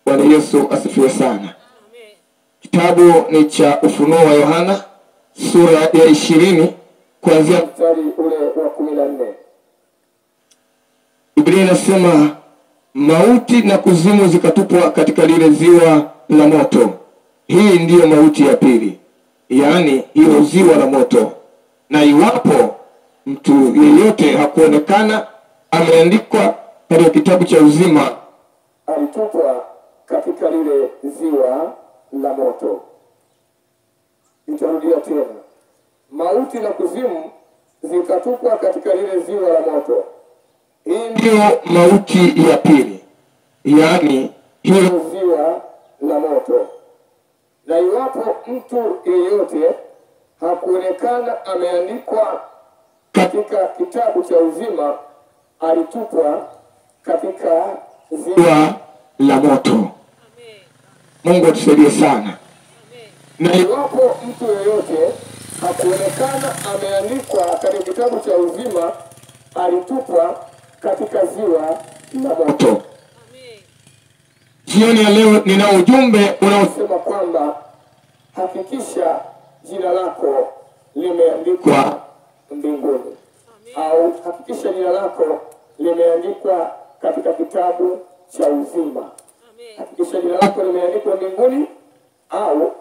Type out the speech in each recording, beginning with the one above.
Bwana Yesu asifiwe sana. Kitabu ni cha Ufunuo wa Yohana sura ya 20 kuanzia mstari ule wa 14. Biblia inasema mauti na kuzimu zikatupwa katika lile ziwa la moto. Hii ndiyo mauti ya pili, yaani hiyo ziwa la moto. Na iwapo mtu yeyote hakuonekana ameandikwa katika kitabu cha uzima, alitupwa katika lile ziwa la moto. Nitarudia tena. Mauti na kuzimu zikatupwa katika lile ziwa la moto. Hii ndiyo mauti ya pili, yaani hiyo ziwa la moto. Na iwapo mtu yeyote hakuonekana ameandikwa katika kitabu cha uzima, alitupwa katika ziwa la moto. Mungu atusaidie sana. Na iwapo mtu yeyote hakuonekana ameandikwa katika kitabu cha uzima, alitupwa katika ziwa la moto. Jioni ya leo nina ujumbe unaosema kwamba hakikisha jina lako limeandikwa mbinguni, au hakikisha jina lako limeandikwa katika kitabu cha uzima. Hakikisha jina lako limeandikwa mbinguni, au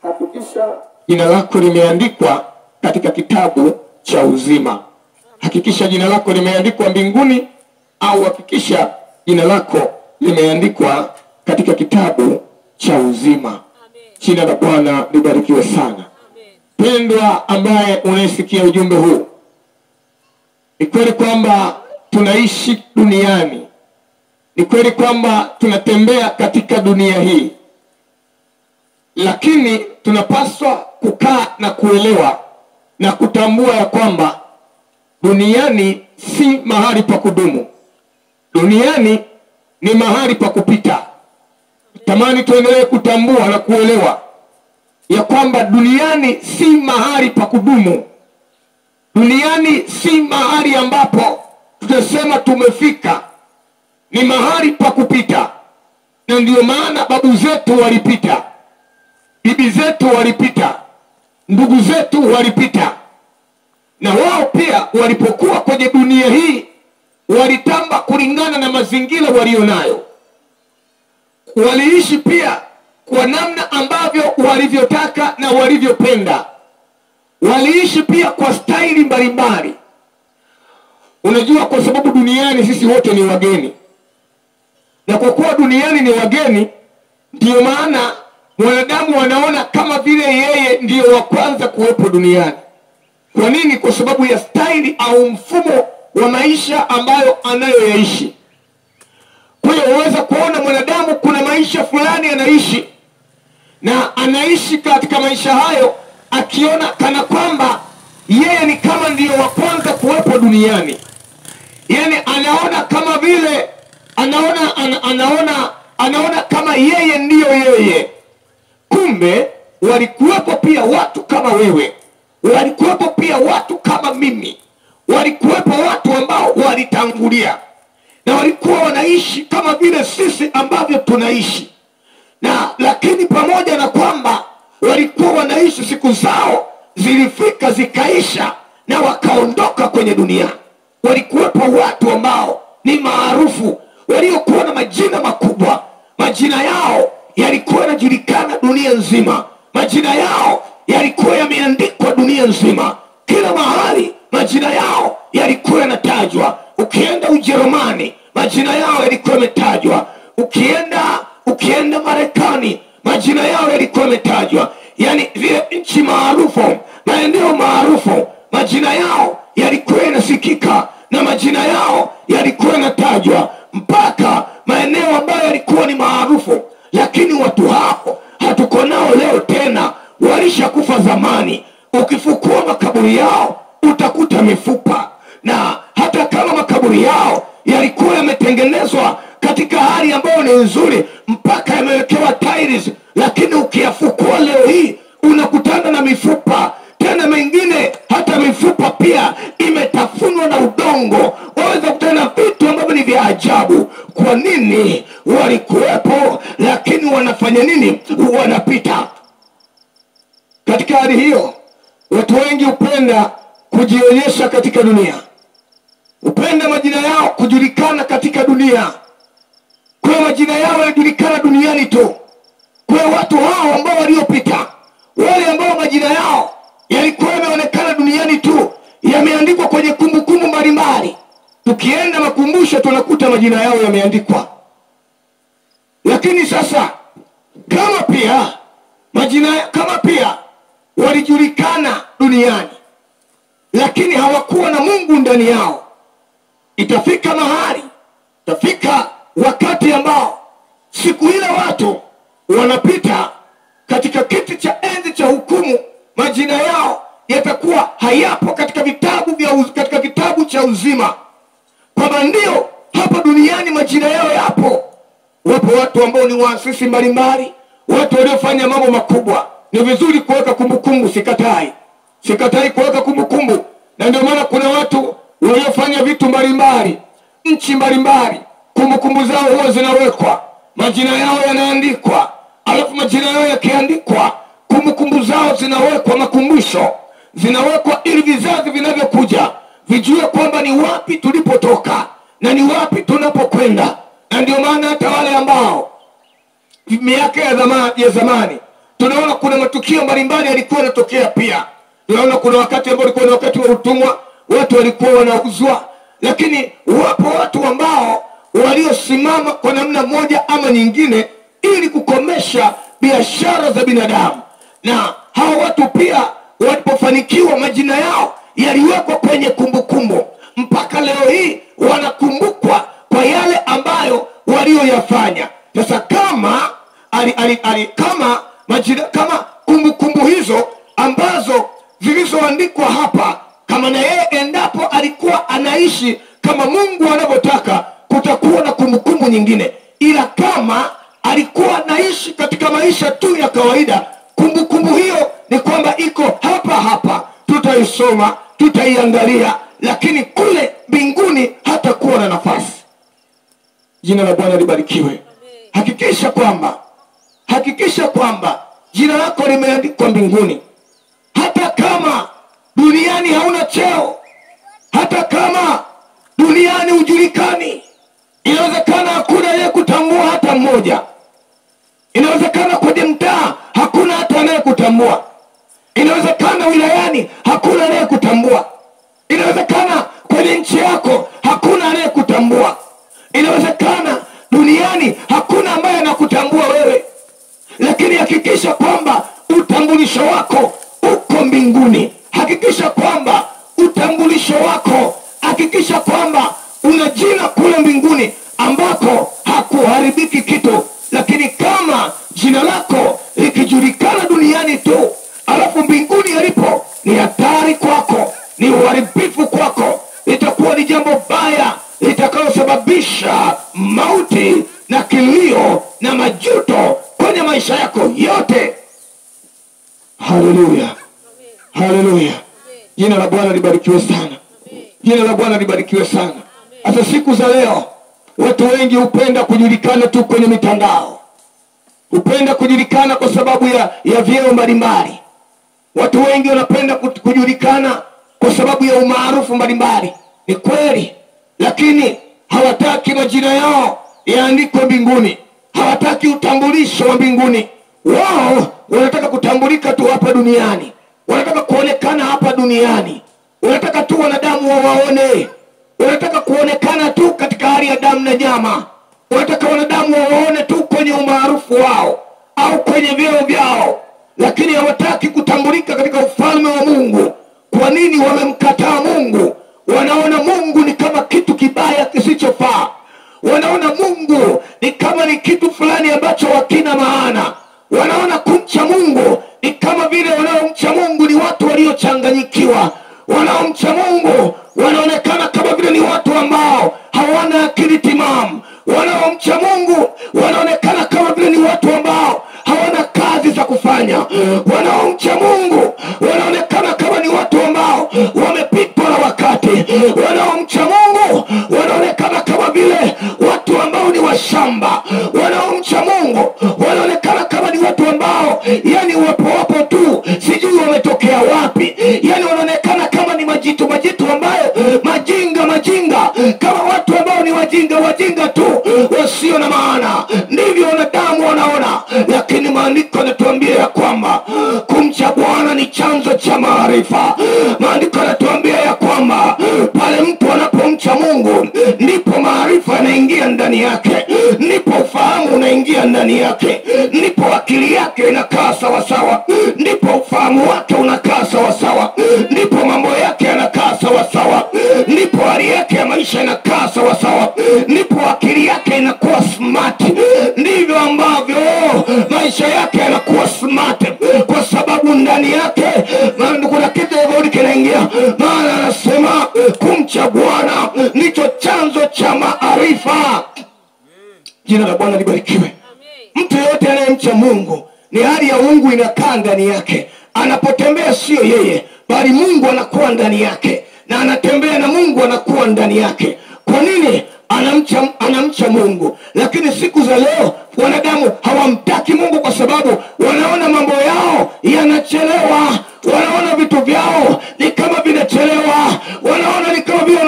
hakikisha jina lako limeandikwa katika kitabu cha uzima. Hakikisha jina lako limeandikwa mbinguni, au hakikisha jina lako limeandikwa katika kitabu cha uzima. Jina la Bwana libarikiwe sana. Pendwa ambaye unasikia ujumbe huu, ni kweli kwamba tunaishi duniani, ni kweli kwamba tunatembea katika dunia hii, lakini tunapaswa kukaa na kuelewa na kutambua ya kwamba duniani si mahali pa kudumu. Duniani ni mahali pa kupita. Tamani tuendelee kutambua na kuelewa ya kwamba duniani si mahali pa kudumu. Duniani si mahali ambapo tutasema tumefika. Ni mahali pa kupita. Na ndio maana babu zetu walipita, bibi zetu walipita, ndugu zetu walipita. Na wao pia walipokuwa kwenye dunia hii walitamba kulingana na mazingira walionayo. Waliishi pia kwa namna ambavyo walivyotaka na walivyopenda. Waliishi pia kwa staili mbalimbali. Unajua, kwa sababu duniani sisi wote ni wageni. Na kwa kuwa duniani ni wageni, ndio maana mwanadamu anaona kama vile yeye ndiyo wa kwanza kuwepo duniani. Kwa nini? Kwa sababu ya staili au mfumo wa maisha ambayo anayoyaishi. Kwa hiyo unaweza kuona mwanadamu kuna maisha fulani anaishi, na anaishi katika maisha hayo akiona kana kwamba yeye ni kama ndiyo wa kwanza kuwepo duniani. Yaani anaona kama vile anaona kama yeye ndiyo yeye. Kumbe walikuwepo pia watu kama wewe, walikuwepo pia watu kama mimi, walikuwepo watu ambao walitangulia na walikuwa wanaishi kama vile sisi ambavyo tunaishi. Na lakini pamoja na kwamba walikuwa wanaishi, siku zao zilifika zikaisha na wakaondoka kwenye dunia. Walikuwepo watu ambao ni maarufu, waliokuwa na majina makubwa. Majina yao yalikuwa yanajulikana dunia nzima. Majina yao yalikuwa yameandikwa dunia nzima. Kila mahali majina yao yalikuwa yanatajwa. Ukienda Ujerumani, majina yao yalikuwa yametajwa. Ukienda Marekani, majina yao yalikuwa yametajwa. Yaani zile nchi maarufu, maeneo maarufu, majina yao yalikuwa yanasikika na majina yao yalikuwa yanatajwa, mpaka maeneo ambayo yalikuwa ni maarufu. Lakini watu hao hatuko nao leo tena, walishakufa zamani. Ukifukua makaburi yao utakuta mifupa. Na hata kama makaburi yao yalikuwa yametengenezwa katika hali ambayo ni nzuri, mpaka yamewekewa tiles, lakini ukiyafukua leo hii unakutana na mifupa. Tena mengine hata mifupa pia imetafunwa na udongo. Waweza kutana na vitu ambavyo ni vya ajabu. Kwa Kwa nini walikuwepo lakini wanafanya nini? Wanapita. Katika hali hiyo, watu wengi hupenda kujionyesha katika dunia, hupenda majina yao kujulikana katika dunia. Kwa majina yao yanajulikana duniani tu. Kwa watu hao ambao waliopita, wale ambao majina yao yalikuwa yameonekana duniani tu, yameandikwa kwenye kumbukumbu mbalimbali. Tukienda makumbusho tunakuta majina yao yameandikwa. Lakini sasa kama pia majina, kama pia walijulikana duniani lakini hawakuwa na Mungu ndani yao, itafika mahali, itafika wakati ambao siku ile watu wanapita katika kiti cha enzi cha hukumu, majina yao yatakuwa hayapo katika vitabu vya katika kitabu cha uzima. Kwamba ndio hapa duniani majina yao yapo. Wapo watu ambao ni waasisi mbalimbali, watu waliofanya mambo makubwa. Ni vizuri kuweka kumbukumbu, sikatai. Sikatai kuweka kumbukumbu. Na ndio maana kuna watu waliofanya vitu mbalimbali, nchi mbalimbali, kumbukumbu zao huwa zinawekwa, majina yao yanaandikwa. Alafu majina yao yakiandikwa, kumbukumbu zao zinawekwa, makumbusho zinawekwa, ili vizazi vinavyokuja vijue kwamba ni wapi tulipotoka na ni wapi tunapokwenda. Na ndio maana hata wale ambao miaka ya zamani tunaona kuna matukio mbalimbali yalikuwa yanatokea pia. Tunaona kuna wakati ambao ulikuwa ni wakati wa utumwa, watu walikuwa wanauzwa, lakini wapo watu ambao waliosimama kwa namna moja ama nyingine ili kukomesha biashara za binadamu. Na hao watu pia walipofanikiwa, majina yao yaliwekwa kwenye kumbukumbu. Mpaka leo hii wanakumbukwa kwa yale ambayo walioyafanya. Sasa kama kama majina, kama kumbukumbu hizo ambazo zilizoandikwa hapa, kama na yeye endapo alikuwa anaishi kama Mungu anavyotaka, kutakuwa na kumbukumbu nyingine. Ila kama alikuwa anaishi katika maisha tu ya kawaida, kumbukumbu hiyo ni kwamba iko hapa hapa, tutaisoma, tutaiangalia, lakini kule mbinguni hatakuwa na nafasi. Jina la Bwana libarikiwe. Hakikisha kwamba jina lako limeandikwa mbinguni. Hata kama duniani hauna cheo, hata kama duniani hujulikani, inawezekana hakuna anayekutambua hata mmoja. Inawezekana kwenye mtaa hakuna hata anayekutambua. Inawezekana wilayani hakuna anayekutambua. Inawezekana kwenye nchi yako hakuna anayekutambua. Inawezekana duniani hakuna ambaye anakutambua wewe. Lakini hakikisha kwamba utambulisho wako uko mbinguni. Hakikisha kwamba utambulisho wako, hakikisha kwamba una jina kule mbinguni ambako hakuharibiki kitu. Lakini kama jina lako likijulikana duniani tu, alafu mbinguni yalipo, ni hatari kwako, ni uharibifu kwako. Itakuwa ni jambo baya litakalosababisha mauti na kilio na majuto kwenye maisha yako yote. Haleluya, haleluya. Jina la Bwana libarikiwe sana. Jina la Bwana libarikiwe sana. Hata siku za leo watu wengi hupenda kujulikana tu kwenye mitandao, hupenda kujulikana kwa sababu ya vyeo mbalimbali. Watu wengi wanapenda kujulikana kwa sababu ya umaarufu mbalimbali. Ni kweli, lakini hawataki majina yao yaandikwe mbinguni. Hawataki utambulisho wa mbinguni. Wao wanataka kutambulika tu hapa duniani, wanataka kuonekana hapa duniani, wanataka tu wanadamu wawaone, wanataka kuonekana tu katika hali ya damu na nyama, wanataka wanadamu wawaone tu kwenye umaarufu wao au kwenye vyeo vyao, lakini hawataki kutambulika katika ufalme wa Mungu. Kwa nini wamemkataa Mungu? Wanaona Mungu ni kama kitu kibaya kisichofaa. Wanaona Mungu ni kama ni kitu fulani ambacho hakina maana. Wanaona kumcha Mungu ni kama vile wanaomcha Mungu ni watu waliochanganyikiwa. Wanaomcha Mungu wanaonekana kama vile ni watu ambao hawana akili timamu. Wanaomcha Mungu wanaonekana kama vile ni watu ambao hawana kazi za kufanya. Wanaomcha Mungu wanaonekana kama ni watu ambao wamepitwa na wakati. Wanaomcha Mungu wanaonekana kama vile watu ambao ni Wasiomcha Mungu wanaonekana kama ni watu ambao yani wapo tu, sijui wametokea wapi. Yani wanaonekana kama ni majitu ambayo majinga, kama watu ambao ni wajinga tu wasio na maana. Ndivyo wanadamu wanaona, lakini maandiko yanatuambia ya kwamba kumcha Bwana ni chanzo cha maarifa. Maandiko yanatuambia ya kwamba pale mtu anapomcha Mungu ndipo maarifa yanaingia ndani yake, ndipo ufahamu unaingia ndani yake, ndipo akili yake inakaa sawa sawa, ndipo ufahamu wake unakaa sawa sawa, ndipo mambo yake yanakaa sawa sawa, ndipo hali yake ya maisha inakaa sawa sawa, ndipo akili yake inakuwa smart. Ndivyo ambavyo maisha yake yanakuwa smart, kwa sababu ndani yake kuna kitu tofauti kinaingia. Maana anasema kumcha Bwana ndicho chanzo cha maarifa. Jina la Bwana libarikiwe. Mtu yeyote anayemcha Mungu ni hali ya Mungu inakaa ndani yake. Anapotembea sio yeye, bali Mungu anakuwa ndani yake, na anatembea na Mungu anakuwa ndani yake. Kwa nini? Anamcha Mungu. Lakini siku za leo wanadamu hawamtaki Mungu kwa sababu wanaona mambo yao yanachelewa, wanaona vitu vyao ni kama vinachelewa, wanaona ni kama vile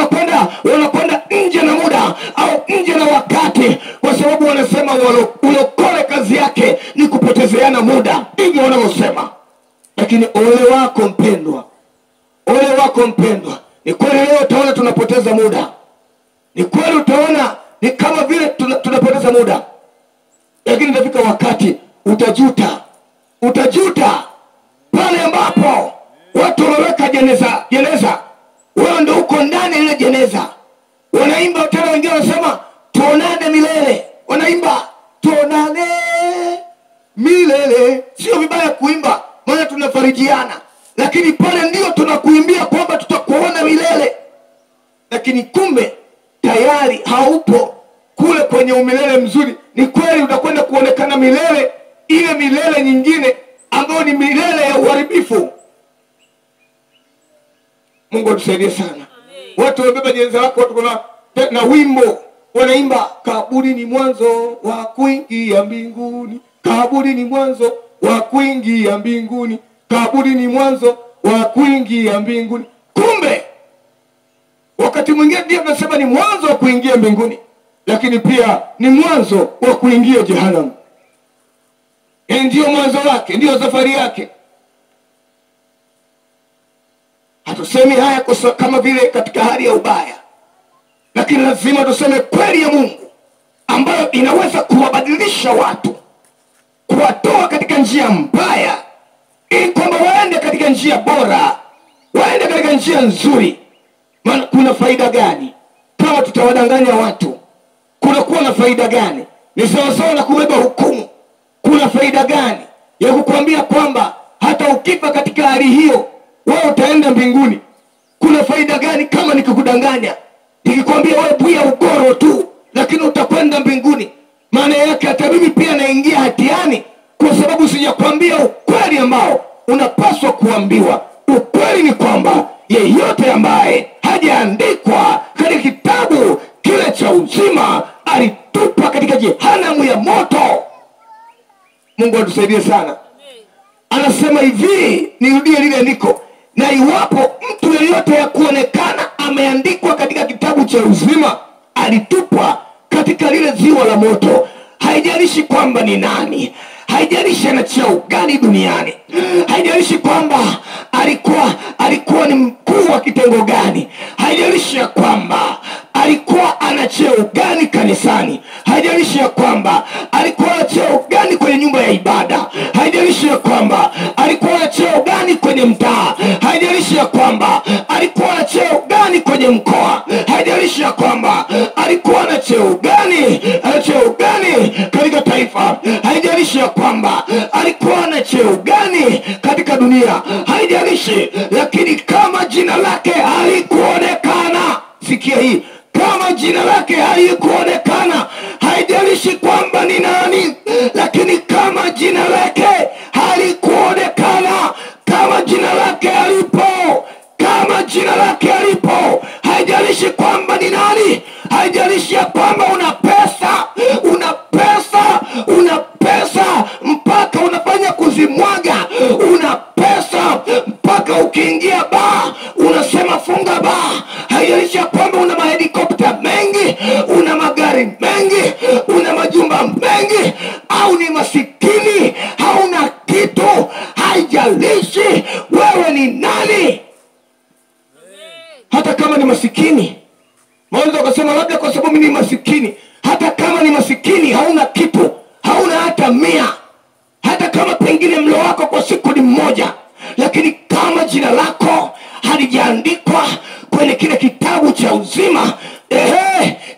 wanakwenda nje na muda au nje na wakati, kwa sababu wanasema ulokole kazi yake ni kupotezeana muda. Ndivyo wanavyosema. Lakini ole wako mpendwa, ole wako mpendwa. Ni kweli leo utaona tunapoteza muda, ni kweli utaona ni kama vile tunapoteza muda, lakini itafika wakati utajuta. Utajuta pale ambapo watu wameweka jeneza, wewe ndio uko ndani ile jeneza. Wanaimba tena, wengine wanasema tuonane milele, wanaimba tuonane milele. Sio vibaya kuimba, maana tunafarijiana, lakini pale ndio tunakuimbia kwamba tutakuona milele, lakini kumbe tayari haupo kule kwenye umilele mzuri. Ni kweli utakwenda kuonekana milele, ile milele nyingine ambayo ni milele ya uharibifu. Mungu atusaidie sana. Watu wamebeba jeneza lako, watu kuna na wimbo wanaimba, kaburi ni mwanzo wa kuingia mbinguni, kaburi ni mwanzo wa kuingia mbinguni, kaburi ni mwanzo wa kuingia mbinguni. Kumbe wakati mwingine ndio tunasema ni mwanzo wa kuingia mbinguni, lakini pia ni mwanzo wa kuingia jehanamu. Ndio mwanzo wake, ndio safari yake. Hatusemi haya kama vile katika hali ya ubaya, lakini lazima tuseme kweli ya Mungu ambayo inaweza kuwabadilisha watu, kuwatoa katika njia mbaya ili kwamba waende katika njia bora, waende katika njia nzuri. Maana kuna faida gani kama tutawadanganya watu? Kuna kuwa na faida gani? Ni sawa sawa na kubeba hukumu. Kuna faida gani ya kukuambia kwamba hata ukifa katika hali hiyo wewe utaenda mbinguni? Kuna faida gani kama nikikudanganya, nikikwambia wewe buya ugoro tu lakini utakwenda mbinguni? Maana yake hata mimi pia naingia hatiani, kwa sababu sijakwambia ukweli ambao unapaswa kuambiwa. Ukweli ni kwamba yeyote ambaye hajaandikwa katika kitabu kile cha uzima alitupa katika jehanamu ya moto. Mungu atusaidie sana. Anasema hivi, nirudie lile andiko, na iwapo mtu yeyote ya kuonekana ameandikwa katika kitabu cha uzima alitupwa katika lile ziwa la moto. Haijalishi kwamba ni nani, haijalishi ana cheo gani duniani, haijalishi kwamba alikuwa ni mkuu wa kitengo gani, haijalishi ya kwamba alikuwa ana cheo gani kanisani, haijalishi ya kwamba alikuwa na cheo gani kwenye nyumba ya ibada, haijalishi ya kwamba alikuwa na cheo gani kwenye mtaa, haijalishi ya kwamba alikuwa na cheo gani kwenye mkoa, haijalishi ya kwamba alikuwa na cheo gani katika taifa, haijalishi ya kwamba alikuwa na cheo gani katika dunia, haijalishi, lakini kama jina lake halikuonekana, sikia hii, kama jina lake halikuonekana, haijalishi kwamba ni nani, lakini kama jina lake halikuonekana, kama jina lake halipo, kama jina lake halipo, haijalishi kwamba ni nani, haijalishi ya kwamba una pesa, una au ni masikini, hauna kitu, haijalishi wewe ni nani. Hata kama ni masikini, mwanzo ukasema labda kwa sababu mimi ni masikini. Hata kama ni masikini, hauna kitu, hauna hata 100, hata kama pengine mlo wako kwa siku ni mmoja, lakini kama jina lako halijaandikwa kwenye kile kitabu cha uzima,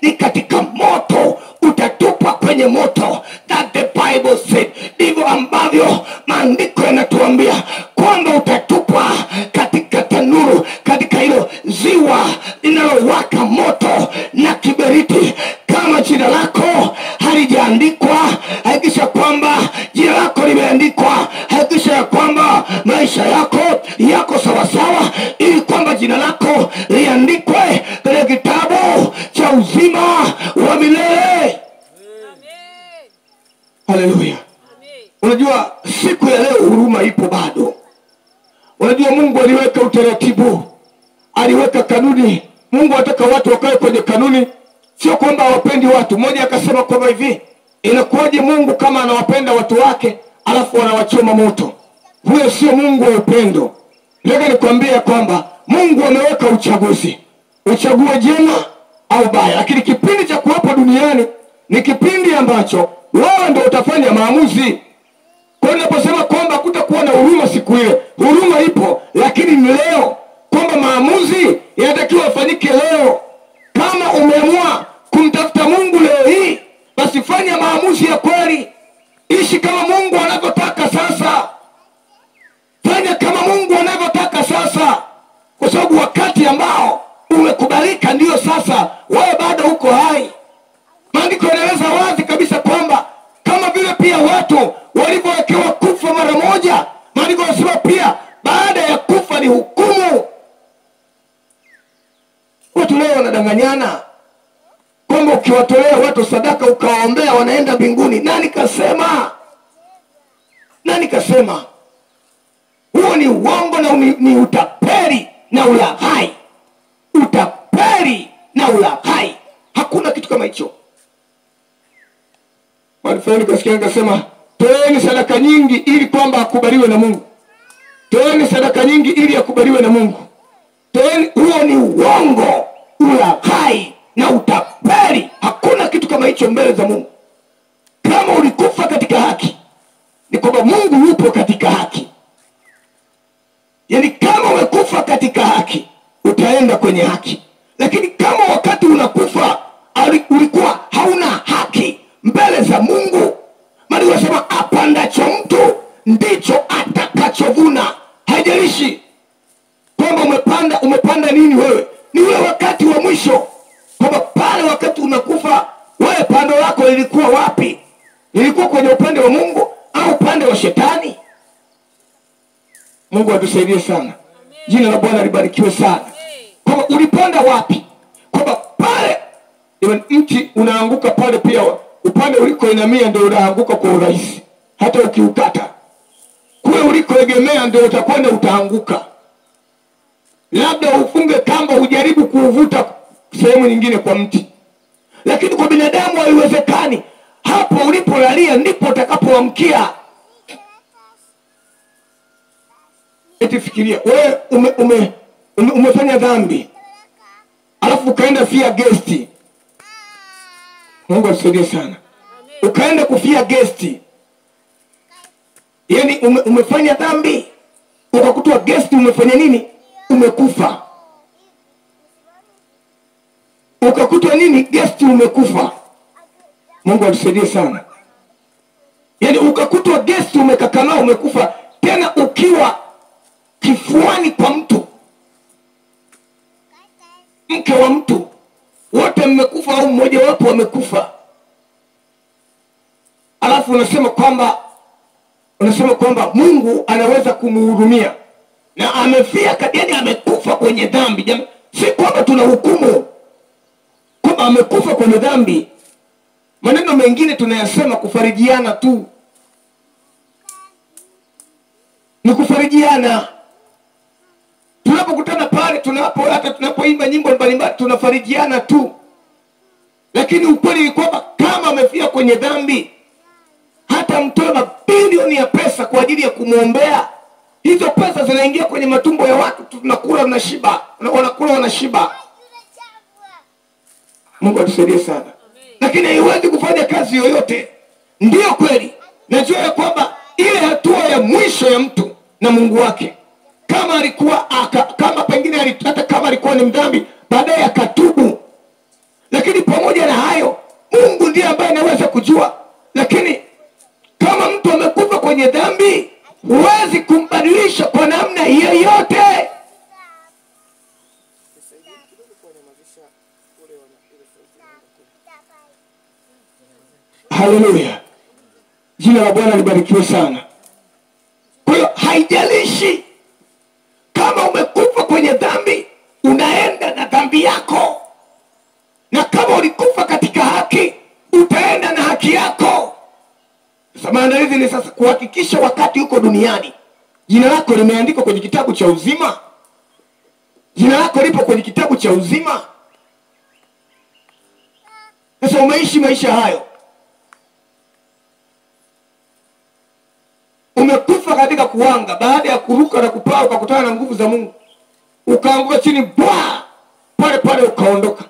ni katika moto, utatupwa kwenye moto. That the Bible said. Ndivyo ambavyo maandiko yanatuambia kwamba utatupwa katika tanuru, katika hilo ziwa linalowaka moto na kiberiti. Kama jina lako halijaandikwa, hakikisha kwamba jina lako limeandikwa. Hakikisha kwamba maisha yako yako sawasawa, ili kwamba jina lako liandikwe katika kitabu cha uzima wa milele. Haleluya. Unajua siku ya leo huruma ipo bado. Unajua Mungu aliweka utaratibu, aliweka kanuni. Mungu anataka watu wakae kwenye kanuni, sio kwamba hawapendi watu. Mmoja akasema kwamba hivi, inakuwaje Mungu kama anawapenda watu wake alafu anawachoma moto? Huyo sio Mungu wa upendo. Nataka nikwambie kwamba Mungu ameweka uchaguzi, uchague jema au baya. Lakini kipindi cha kuwepo duniani ni kipindi ambacho wewe ndio utafanya maamuzi. Kwa hiyo ninaposema kwamba kutakuwa na huruma siku ile, huruma ipo, lakini ni leo, kwamba maamuzi yanatakiwa yafanyike leo. Kama umeamua kumtafuta Mungu leo hii, basi fanya maamuzi ya kweli. Ishi kama Mungu anavyotaka sasa. Fanya kama Mungu anavyotaka sasa, kwa sababu wakati ambao umekubalika ndio sasa, wewe bado uko hai. Maandiko yanaeleza wazi kabisa kwamba kama vile pia watu walivyowekewa kufa mara moja, maandiko yanasema pia baada ya kufa ni hukumu. Watu leo wanadanganyana kwamba ukiwatolea watu sadaka ukawaombea wanaenda mbinguni. Nani kasema? Nani kasema? Huo ni uongo na ni utapeli na ulaghai. Utapeli na ulaghai. Hakuna kitu kama hicho. Walifanya kasikia akasema, toeni sadaka nyingi ili kwamba akubaliwe na Mungu. Toeni sadaka nyingi ili akubaliwe na Mungu. Toeni. Huo ni uongo, ulaghai na utapeli. Hakuna kitu kama hicho mbele za Mungu. Kama ulikufa katika haki, ni kwamba Mungu yupo katika haki. Yaani kama umekufa katika haki, utaenda kwenye haki. Lakini kama wakati unakufa ulikuwa hauna haki mbele za Mungu, maana wanasema apandacho mtu ndicho atakachovuna. Haijalishi kwamba umepanda nini wewe, ni ule wakati wa mwisho, kwamba pale wakati unakufa wewe pando lako lilikuwa wapi? Lilikuwa kwenye upande wa Mungu au upande wa shetani? Mungu atusaidie sana. Jina la Bwana libarikiwe sana. Kwamba ulipanda wapi? Kwamba pale mti unaanguka pale, pia upande ulikoinamia ndio unaanguka kwa urahisi. Hata ukiukata kule ulikoegemea ndio utakwenda utaanguka. Labda ufunge kamba ujaribu kuuvuta sehemu nyingine kwa mti, lakini kwa binadamu haiwezekani. Hapo ulipolalia ndipo utakapoamkia. Eti fikiria wewe umefanya dhambi alafu ukaenda fia guest. Mungu atusaidie sana. Ukaenda kufia guest. Yaani umefanya dhambi ukakutwa guest, umefanya nini? Umekufa. Ukakutwa nini? Guest, umekufa. Mungu atusaidie sana. Yaani ukakutwa guest umekakamaa umekufa, tena ukiwa kifuani kwa mtu, mke wa mtu, wote mmekufa au mmoja wapo amekufa. Alafu unasema kwamba Mungu anaweza kumhurumia na amefia, yaani amekufa kwenye dhambi. Si kwamba tunahukumu kwamba amekufa kwenye dhambi. Maneno mengine tunayasema kufarijiana tu, ni kufarijiana. Tunapokutana pale, hata tunapoimba nyimbo mbalimbali tunafarijiana tu. Lakini ukweli ni kwamba kama amefia kwenye dhambi, hata Hata mtoe mabilioni ya pesa kwa ajili ya kumuombea, hizo pesa zinaingia kwenye matumbo ya watu, tunakula tunashiba, wanakula wanashiba. Mungu atusaidie sana. Lakini haiwezi kufanya kazi yoyote. Ndiyo kweli, najua ya kwamba ile hatua ya mwisho ya mtu na Mungu wake, kama alikuwa kama pengine hata kama alikuwa ni mdhambi, baadaye akatubu. Lakini pamoja na hayo, Mungu ndiye ambaye anaweza kujua. Lakini kama mtu amekufa kwenye dhambi, huwezi kumbadilisha kwa namna yoyote. Haleluya. Jina la Bwana libarikiwe sana. Kwa hiyo haijalishi kama umekufa kwenye dhambi, unaenda na dhambi yako. Na kama ulikufa katika haki, utaenda na haki yako. Sasa maandalizi ni sasa kuhakikisha wakati uko duniani jina lako limeandikwa kwenye kitabu cha uzima. Jina lako lipo kwenye kitabu cha uzima. Sasa umeishi maisha hayo, umekufa katika kuanga, baada ya kuruka na kupaa ukakutana na nguvu za Mungu, ukaanguka chini bwa, pale pale ukaondoka.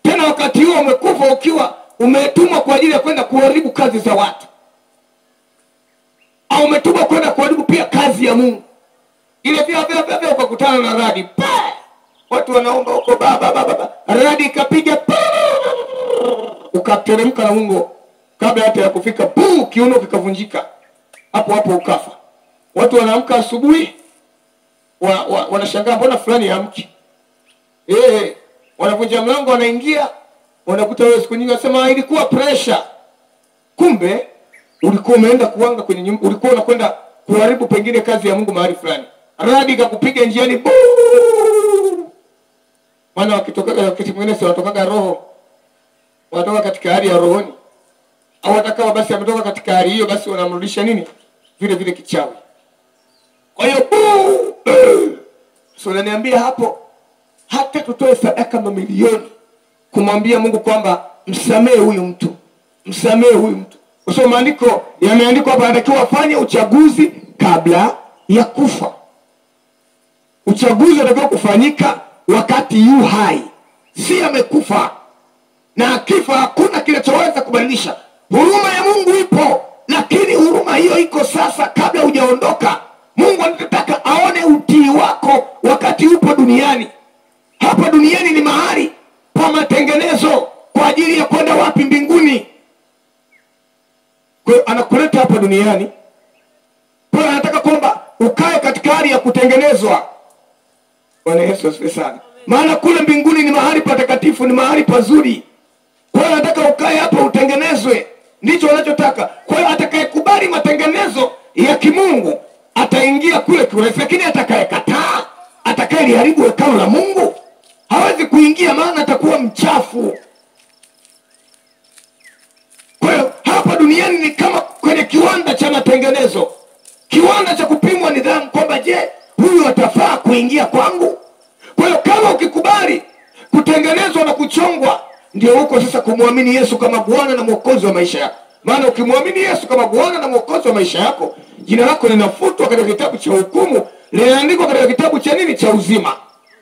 Tena wakati huo umekufa ukiwa umetumwa kwa ajili ya kwenda kuharibu kazi za watu, au umetumwa kwenda kuharibu pia kazi ya Mungu. Ile pia pia ukakutana na radi, pa, watu wanaomba huko baba baba, radi ikapiga, ukateremka na ungo kabla hata ya kufika, puu, kiuno kikavunjika, hapo hapo ukafa. Watu wanaamka asubuhi wanashangaa mbona fulani haamki. Wanavunja mlango wanaingia, wanakuta wewe siku nyingi, wanasema ilikuwa pressure. Kumbe ulikuwa umeenda kuanga kwenye nyumba, ulikuwa unakwenda kuharibu pengine kazi ya Mungu mahali fulani. Radi ikakupiga njiani. Maana wakitoka wakati mwingine si wanatokaga roho, wanatoka katika hali ya rohoni, au hata kama basi ametoka katika hali hiyo, basi wanamrudisha nini vile vile kichawi. Kwa hiyo so unaniambia hapo, hata tutoe sadaka mamilioni kumwambia Mungu kwamba msamehe huyu mtu, msamehe huyu mtu, kwa sababu maandiko yameandikwa hapa, anatakiwa afanye uchaguzi kabla ya kufa. Uchaguzi unatakiwa kufanyika wakati yu hai, si amekufa. Na akifa hakuna kinachoweza kubadilisha. Huruma ya Mungu ipo, lakini huruma hiyo iko sasa kabla hujaondoka. Mungu anataka aone utii wako wakati upo duniani. Hapa duniani ni mahali pa matengenezo kwa ajili ya kwenda wapi? Mbinguni. Kwa hiyo anakuleta hapa duniani, kwa hiyo anataka kwamba ukae katika hali ya kutengenezwa. Bwana Yesu asifiwe sana. Maana kule mbinguni ni mahali patakatifu, ni mahali pazuri. Kwa hiyo anataka ukae hapa utengenezwe, ndicho anachotaka. Kwa hiyo atakayekubali matengenezo ya kimungu ataingia kule kiurahisi, lakini atakayekataa, atakayeliharibu hekalu la Mungu hawezi kuingia, maana atakuwa mchafu. Kwa hiyo hapa duniani ni kama kwenye kiwanda cha matengenezo, kiwanda cha kupimwa nidhamu, kwamba je, huyu atafaa kuingia kwangu? Kwa hiyo kama ukikubali kutengenezwa na kuchongwa, ndio huko sasa kumwamini Yesu kama Bwana na Mwokozi wa maisha yako. Maana ukimwamini Yesu kama Bwana na Mwokozi wa maisha yako, jina lako linafutwa katika kitabu cha hukumu, linaandikwa katika kitabu cha nini? Cha uzima.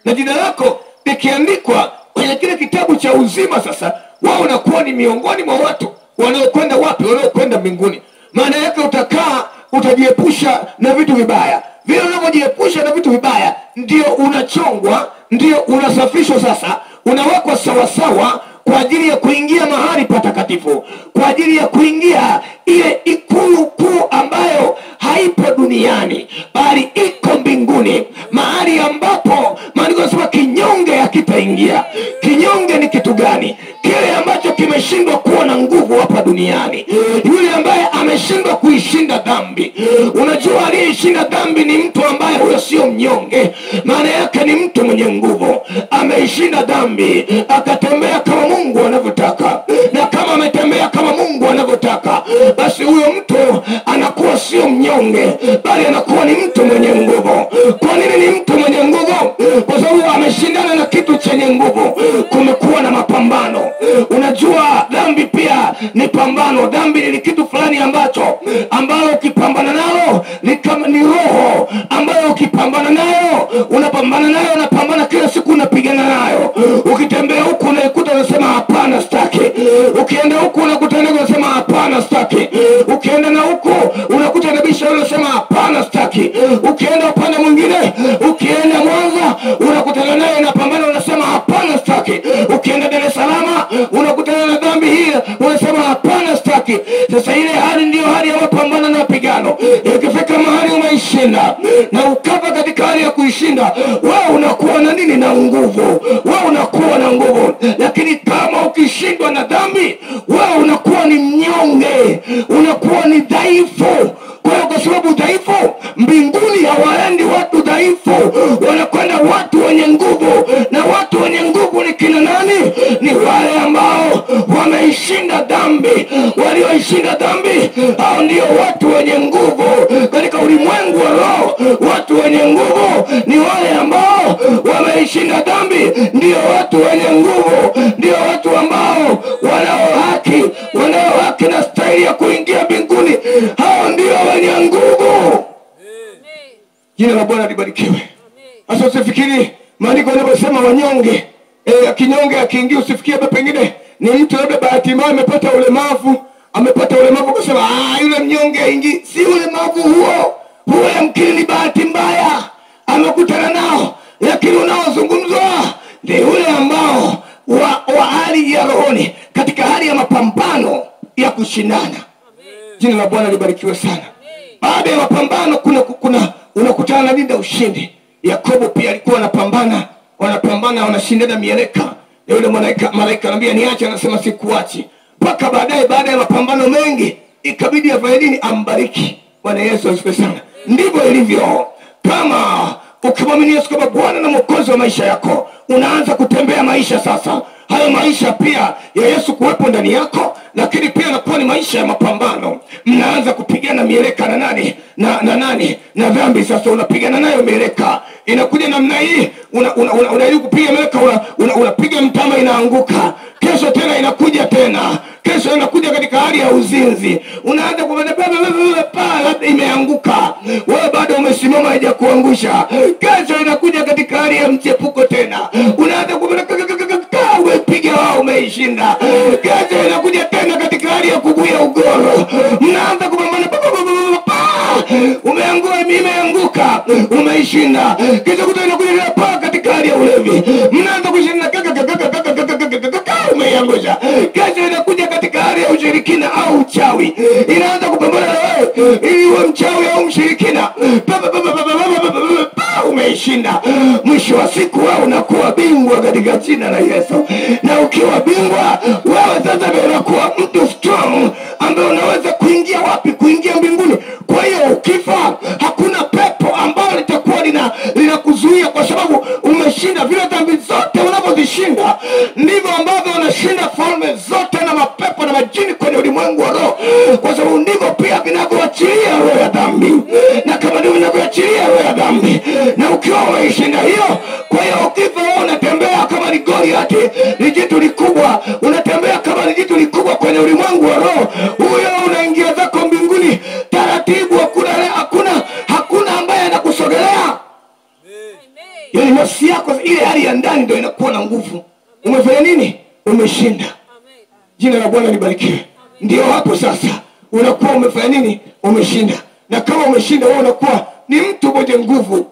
Na jina lako likiandikwa kwenye kile kitabu cha uzima, sasa wao unakuwa ni miongoni mwa watu wanaokwenda wapi? Wanaokwenda mbinguni. Maana yake utakaa, utajiepusha na vitu vibaya. Vile unavyojiepusha na vitu vibaya, ndio unachongwa, ndio unasafishwa, sasa unawekwa sawasawa kwa ajili ya kuingia mahali patakatifu, kwa ajili ya kuingia ile ikulu kuu ambayo haipo duniani bali iko mbinguni, mahali ambapo maandiko yanasema kinyonge hakitaingia. Kinyonge ni kitu gani? Kile ambacho kimeshindwa kuwa na nguvu hapa duniani, yule ambaye ameshindwa kuishinda dhambi. Unajua aliyeshinda dhambi ni mtu ambaye huyo sio mnyonge, maana yake ni mtu mwenye nguvu. Ameishinda dhambi, akatembea kama Mungu anavyotaka, na kama ametembea kama Mungu anavyotaka, basi huyo mtu anakuwa sio mnyonge, bali anakuwa ni mtu mwenye nguvu. Kwa nini ni mtu mwenye nguvu? Kwa sababu ameshindana na kitu chenye nguvu. Kumekuwa na mapambano. Unajua dhambi pia ni pambano. Dhambi ni kitu fulani ambacho ambalo ukipambana nalo ni kama ni roho ambayo ukipambana nayo, unapambana nayo, unapambana kila siku, unapigana nayo. Ukitembea huku unaikuta unasema hapana sitaki. Ukienda huku unakutana unasema hapana sitaki. Ukienda na huku unakuta nabisha unasema hapana sitaki. Ukienda upande mwingine, ukienda Mwanza unakutana naye unapambana unasema hapana sitaki. Ukienda Dar es Salaam unakutana na dhambi hii unasema hapana sitaki. Sasa ile hali ndio hali ya mapambano na mapigano. Ikifika mahali umeishinda na ukafa katika hali ya kuishinda, wewe unakuwa na nini? Na nguvu. Wewe unakuwa na nguvu. Lakini kama ukishindwa na dhambi, wewe unakuwa ni mnyonge, unakuwa ni dhaifu. Kwa hiyo kwa sababu dhaifu, mbinguni hawaendi watu dhaifu, wanakwenda watu wenye nguvu. Na watu wenye nguvu ni kina nani? Ni wale ambao wameishinda dhambi. Walioishinda dhambi, hao ndio watu wenye nguvu katika ulimwengu wa roho. Watu wenye nguvu ni wale ambao wameishinda dhambi, ndio watu wenye nguvu, ndio watu ambao wanao haki na stahili ya kuingia mbinguni. Hao ndio wenye nguvu. Jina la Bwana libarikiwe. Sasa usifikiri maandiko yanaposema wanyonge, kinyonge akiingia, usifikie pengine ni mtu labda bahati mbaya amepata ulemavu, kusema yule mnyonge aingi. Si ulemavu huo, huo yamkini ni bahati mbaya amekutana nao, lakini unaozungumzwa ni yule ambao wa hali ya rohoni, katika hali ya mapambano ya kushindana. Jina la Bwana libarikiwe sana. Baada ya mapambano kuna unakutana na nini? Ushindi. Yakobo pia alikuwa anapambana, wanapambana, wanashindana mieleka. Na yule malaika anamwambia niache, anasema sikuachi. Mpaka baadaye, baada ya mapambano mengi, ikabidi afanye nini? Ambariki. Bwana Yesu asifiwe sana. Ndivyo ilivyo. Kama ukimwamini Yesu kama Bwana na Mwokozi wa maisha yako, unaanza kutembea maisha sasa. Hayo maisha pia ya Yesu kuwepo ndani yako, lakini pia yanakuwa ni maisha ya mapambano. Mnaanza kupigana mieleka na nani? Na nani? Na dhambi. Sasa unapigana nayo mieleka. Inakuja namna hii, unajaribu kupiga mieleka, unapiga mtama inaanguka. Kesho tena inakuja tena. Kesho inakuja katika hali ya uzinzi. Unaanza kupanda pa imeanguka. Wewe bado umesimama, haijakuangusha. Kesho inakuja katika hali ya mchepuko tena. Unaanza kupanda, umepiga wao, umeishinda. Kesho inakuja tena katika hali ya kuguya ugoro. Mnaanza kupambana, umeangua, imeanguka, umeishinda. Kesho kuta inakuja pa katika hali ya ulevi. Mnaanza kushinda, umeiangusha. Kesho inakuja katika hali ya ushirikina au uchawi. Inaanza kupambana na wewe ili uwe mchawi au mshirikina. Umeishinda. Mwisho wa siku wewe unakuwa bingwa katika jina la Yesu. Na ukiwa bingwa, wewe sasa ndio unakuwa mtu strong ambaye unaweza kuingia wapi? Kuingia mbinguni. Kwa hiyo ukifa, hakuna pepo ambalo litakuwa linakuzuia, kwa sababu umeshinda. Vile dhambi zote unavyozishinda, ndivyo ambavyo unashinda falme zote na mapepo na majini kwenye ulimwengu wa roho, kwa sababu ndivyo pia vinavyoachilia roho ya dhambi. Na kama ndivyo vinavyoachilia roho ya dhambi, na ukiwa umeishinda hiyo, kwa hiyo ukifa wewe unatembea kama ni Goliath, ni jitu likubwa, unatembea kama ni jitu likubwa kwenye ulimwengu wa roho. Huyo unaingia zako mbinguni taratibu, hakuna ambaye anakusogelea. Yaani nafsi yako ile hali ya ndani ndio inakuwa na nguvu. Umefanya nini? Umeshinda. Jina la Bwana libarikiwe. Ndio hapo sasa unakuwa umefanya nini? Umeshinda. Na kama umeshinda, wewe unakuwa ni mtu mwenye nguvu.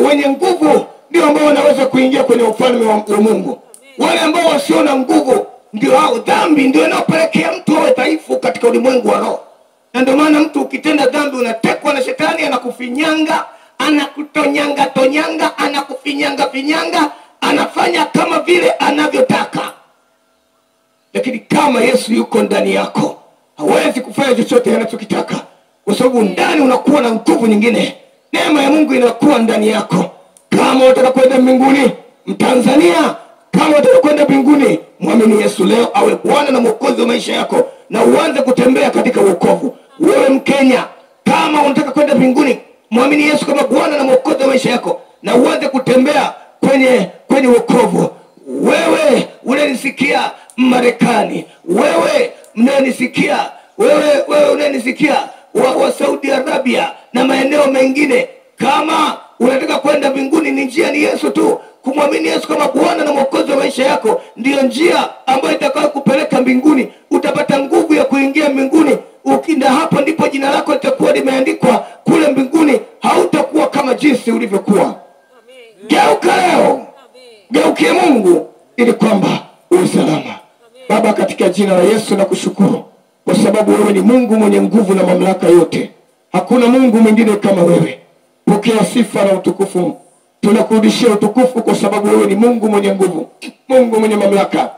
Wenye nguvu ndio ambao wanaweza kuingia kwenye ufalme wa Mungu. Wale ambao wasio na nguvu ndio hao. Dhambi ndio inayopelekea mtu awe dhaifu katika ulimwengu wa roho. Na ndio maana mtu ukitenda dhambi unatekwa na shetani, anakufinyanga, anakutonyanga tonyanga, anakufinyanga finyanga, anafanya kama vile anavyotaka. Lakini kama Yesu yuko ndani yako, hawezi kufanya chochote anachokitaka, kwa sababu ndani unakuwa na nguvu nyingine. Neema ya Mungu inakuwa ndani yako. Kama unataka kwenda mbinguni, Mtanzania, kama unataka kwenda mbinguni, muamini Yesu leo awe Bwana na Mwokozi wa maisha yako, na uanze kutembea katika wokovu. Wewe Mkenya, kama unataka kwenda mbinguni, muamini Yesu kama Bwana na Mwokozi wa maisha yako, na uanze kutembea kwenye wokovu. Wewe unanisikia Marekani, wewe mnanisikia, wewe unanisikia wa Saudi Arabia na maeneo mengine. Kama unataka kwenda mbinguni, ni njia ni Yesu tu. Kumwamini Yesu kama Bwana na Mwokozi wa maisha yako ndiyo njia ambayo itakayokupeleka mbinguni. Utapata nguvu ya kuingia mbinguni. Ukinda hapo ndipo jina lako litakuwa limeandikwa kule mbinguni. Hautakuwa kama jinsi ulivyokuwa. Geuka leo, geukie Mungu ili kwamba uwe salama. Baba, katika jina la Yesu nakushukuru kwa sababu wewe ni Mungu mwenye nguvu na mamlaka yote. Hakuna Mungu mwingine kama wewe. Pokea sifa na utukufu. Tunakurudishia utukufu kwa sababu wewe ni Mungu mwenye nguvu, Mungu mwenye mamlaka.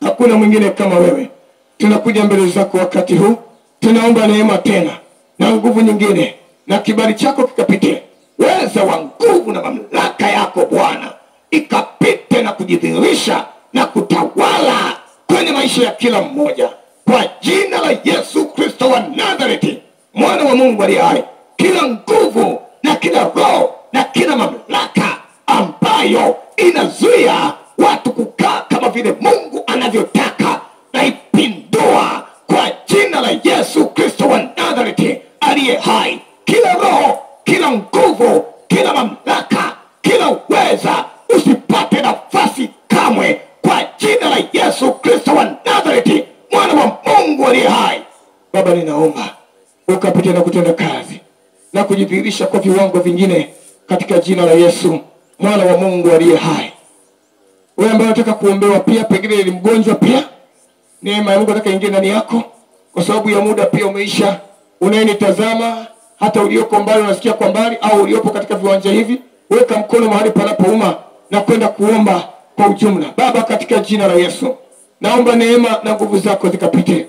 Hakuna mwingine kama wewe. Tunakuja mbele zako wakati huu, tunaomba neema tena na nguvu nyingine na kibali chako kikapite. Uweza wa nguvu na mamlaka yako Bwana ikapite na kujidhihirisha na kutawala kwenye maisha ya kila mmoja, kwa jina la Yesu Kristo wa Nazareti, mwana wa Mungu aliye hai. Kila nguvu na kila roho na kila mamlaka ambayo inazuia watu kukaa kama vile Mungu anavyotaka, na ipindua kwa jina la Yesu Kristo wa Nazareti aliye hai. Kila roho, kila nguvu, kila mamlaka, kila uweza usipate nafasi kamwe, kwa jina la Yesu Kristo wa Nazareti, mwana wa Mungu aliye hai. Baba, ninaomba ukapite na kutenda kazi na kujidhihirisha kwa viwango vingine, katika jina la Yesu mwana wa Mungu aliye hai. Wewe ambaye unataka kuombewa pia, pengine ni mgonjwa pia, neema ya Mungu nataka ingie ndani yako, kwa sababu ya muda pia umeisha. Unayenitazama, hata ulioko mbali unasikia kwa mbali, au uliopo katika viwanja hivi, weka mkono mahali panapouma na kwenda kuomba kwa ujumla. Baba, katika jina la Yesu naomba neema na nguvu zako zikapite.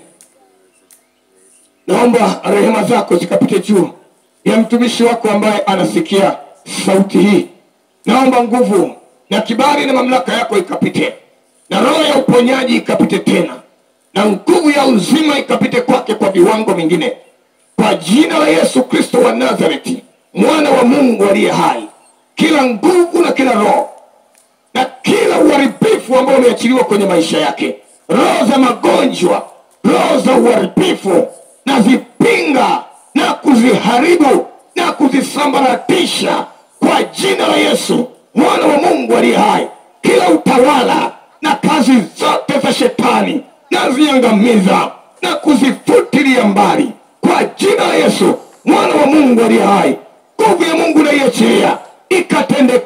Naomba rehema zako zikapite juu ya mtumishi wako ambaye anasikia sauti hii. Naomba nguvu na kibali na mamlaka yako ikapite, na roho ya uponyaji ikapite tena, na nguvu ya uzima ikapite kwake kwa viwango vingine, kwa jina la Yesu Kristo wa Nazareti, mwana wa Mungu aliye hai. Kila nguvu na kila roho na kila uharibifu ambao umeachiliwa kwenye maisha yake, roho za magonjwa, roho za uharibifu, nazipinga na kuziharibu na kuzisambaratisha kwa jina la Yesu mwana wa Mungu aliye hai. Kila utawala na kazi zote za shetani naziangamiza na kuzifutilia mbali kwa jina la Yesu mwana wa Mungu aliye hai. Nguvu ya Mungu naiachilia ikatende